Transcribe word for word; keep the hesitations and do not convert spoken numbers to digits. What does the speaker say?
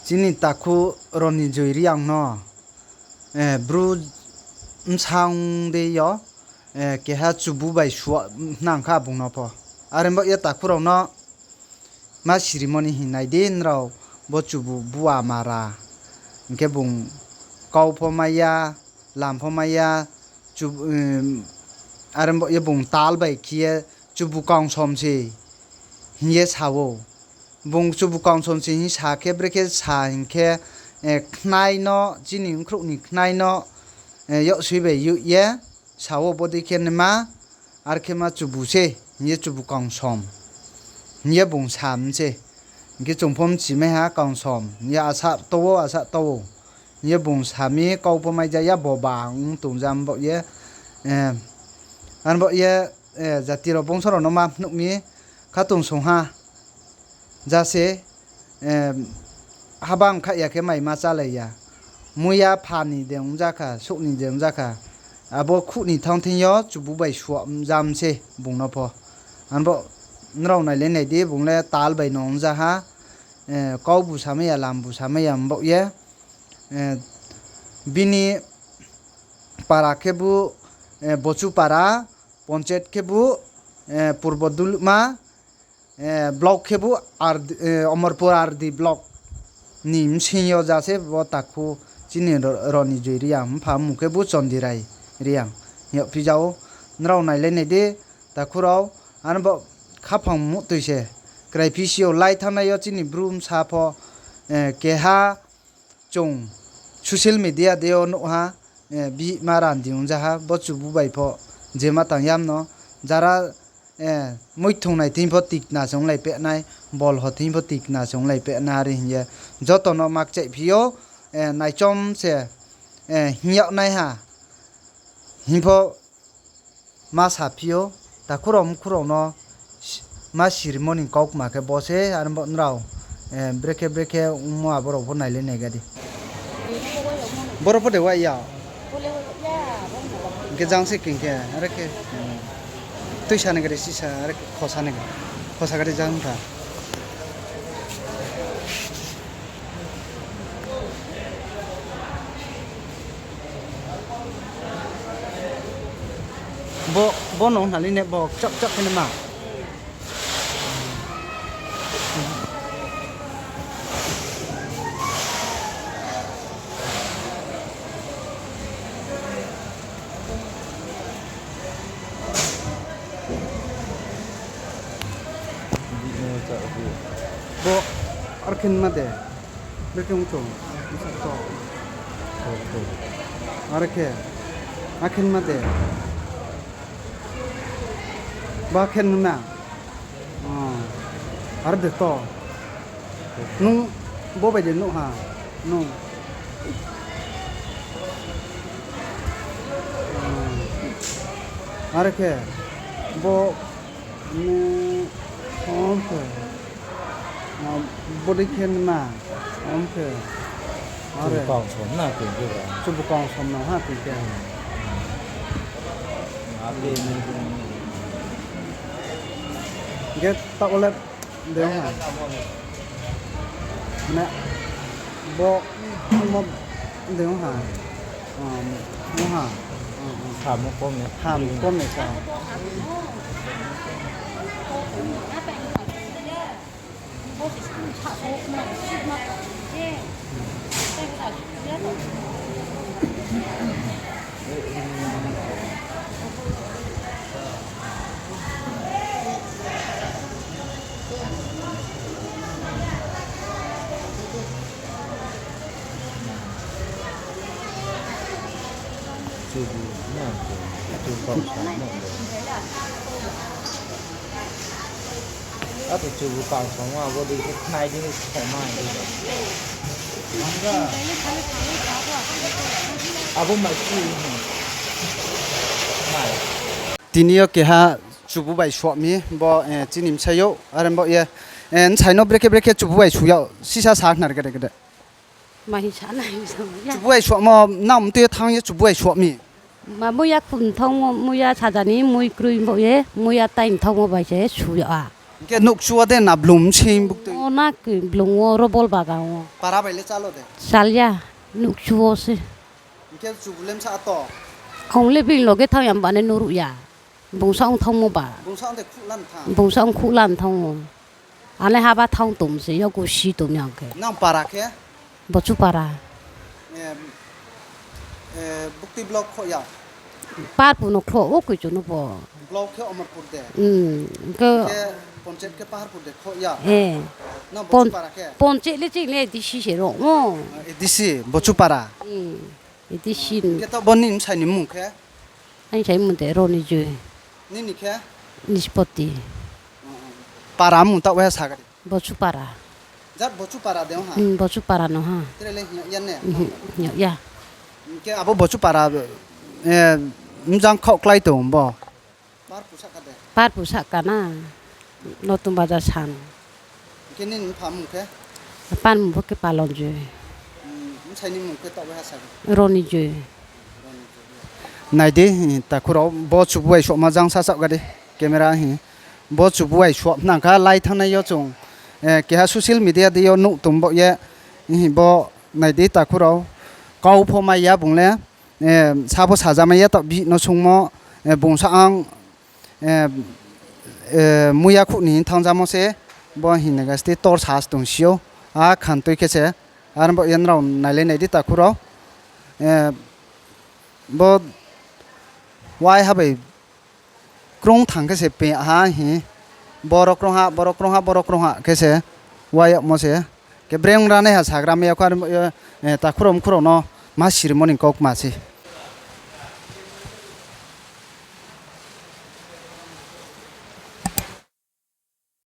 Chini takhu Roni Joi Reang no, eh, bru bsang dei yo, eh, keha chubu bai suh nang kha bung no pho. Are bo ye takhu rao no ma sirimo ni hing nai di nrao, bo chubu bua mara. Hing khe bung kau pho mai ya, lam pho mai ya, chu-, em, are bo ye bung tal bai khe ye chubu kangsom se hing ye sa ou. Bung chubu kangsom se hing sa khe brekhe sa hing khe, eh, khnai no, chini bkhrouh ni khnai no, eh, yaksoi bai yuh ye sa ou, bodei khe naima, are khe ma chubu se hing ye chubu kangsom hing ye bung sa mi se. Hing khe chung pho mchimai ha kangsom hing ye asa to ou, asa to ou hing ye bung sa mi, kau pho mai ja ya, boba ong tong ja, mbaoh ye, eh, are bo ye, eh, jati rao bongso rao no ma phnuh mi, khatungsung ha. Ja se, eh, haba ongkhaih ya khe mai ma chálai ya. Muiya pha ni de ong ja kha, souh ni de ong ja kha. Abo khuh ni thanng thing yo chubu bai suh ja mi se bung no pho. Are bo nrao nailai nai di, bung le tal bai no ong ja ha. Eh, kau bu samai ya, lam bu samai ya, mbaoh ye, eh, bini para khebu, eh, Bochu para, ponchayat khebu, eh, Purbo Dulma, eh, block khebu, eh, Omorpur R D block ni bsing yo ja se bo takhu chini Ro-, Roni Joi Reang, mpha mmung khebu Chondi Rai Reang hing yagphi ja ou. Nrao nailai nai di, takhu rao, ano bo khaphang muhtoi se kraiphi si ou, lai thanngnai yo chini bru bsa pho, eh, keha chung social media de yo nuh ha, eh, bihihma randi ong ja ha, bo chubu bai pho je ma tang yam no, jara, eh, muithung nai thing pho tikna se onglai peh nai, bol ho thing pho tikna se onglai peh nai, are hing ye joto no ma kchaihphi ou, eh, naichom se, eh, hing yag nai ha hing pho ma saphi ou, takhu rao mkhu rao no ma sirimo ni kaukma khe bo se, are bo nrao, eh, brekhe brekhe ongmo abo rao pho nailai nai ga di. Boro pho de wai ya. Hing khe jang se keng khe, are khe, hmm, tuisa ni gari sisa, are khe khosa ni gari, khosa gari jang kha. Bo, bo no hnalai ne bo chap chap khe naima. Bo, are khe nma de. Brekhe ong tong, bsa to. Are khe, akhe nma de. Ba khe nma. Are de to. Nung bo bai de nuh ha. Nung. Are khe, bo, ni, om khe. Bodei khe nma, om khe. Are. Chubu kangsom no ha tong khe. Hing khe taoh wo le de ong ha. Mane, bo, bo de ong ha. Ong ha. Ham kom ni sa. Chubu, na, chubu kangsom no de. Abo chubu kangsom abo dei khe khnai dei khe soma dei. Abo mai si. Mai. Tini yo keha chubu bai suh mi, bo, eh, chini bsayouh, are bo ye, eh, bsai no brekhe brekhe chubu bai suh yag, sisa sa khna ri kade kade. Chubu bai suhmo, nang mtui yo thanng ye chubu bai suh mi. Ma muiya khum thanngmo, muiya saja ni mui kroi bo ye, muiya tai thanngmo bai se suh yag a. Hing khe nouhkchu wo de na blung bsing buktui? O na koi blung wo, ro bol bagan wo. Para bai le chalo de? Chal ya, nouhkchu wo se. Hing khe chubu le bsa to? Ang le bini loge thanng ya, bane no ruh ya. Bung sa ong thanngmo ba. Bung sa ong de khuh lan thanng? Bung sa ong khuh lan thanng ou. Ang le haba thanng tong se, yakgu si tong ya khe. Nang para khe? Bochu para. Buktui block khoh ya? Parpu no khloh, o koi chu no pho. Block khe Amarpur de? Hing khe Panchayat khe Paharpur de khoh ya? Nang Bochu para khe? Panchayat le chini A D C se ro o. A D C, Bochu para. A D C. Hing khe taoh bo nini bsai ni mmung khe? Aini bsai mmung de Roni Joy. Nini khe? Nispoti. Para mmung taoh waiha sa kha di. Bochu para. Jat Bochu para de ha? Bochu para no ha. Tre le hing ya ne? Hing ya. Hing khe abo Bochu para, bjang khaoh klái tong bo? Parpu sahka na. Notun Bazar san. Hing khe nini mpha mmung khe? Apa ni mmung bo khe Palon Joy. Bsai ni mmung khe taoh waiha sa kha di. Roni Joy. Nai di, takhu rao, bo chubu bai suhma jang sasaoh ga di, camera hing. Bo chubu bai suh nang kha, lai thanngnai yo chung, keha social media di yo nuh tong baoh ye, hing bo nai di takhu rao, kau pho mai ya bung le, sa pho sajamai ya taoh bihih no sungmo, bung sa ang, muiya khuh ni thanngzamo se, bo hing nai ga ste tor sa tong si ou, a khan tui khe se, ar baoh ye nrao nai le nai di takhu rao, bo waiha bai krung thang khe se pe ha hing, boro krung ha, boro krung ha, boro krung ha khe se wai yagmo se. Khe breng ranaiha sagra mai ya kho, ar baoh ye, takhu rao mkhu rao no ma sirimo ni kaukma se.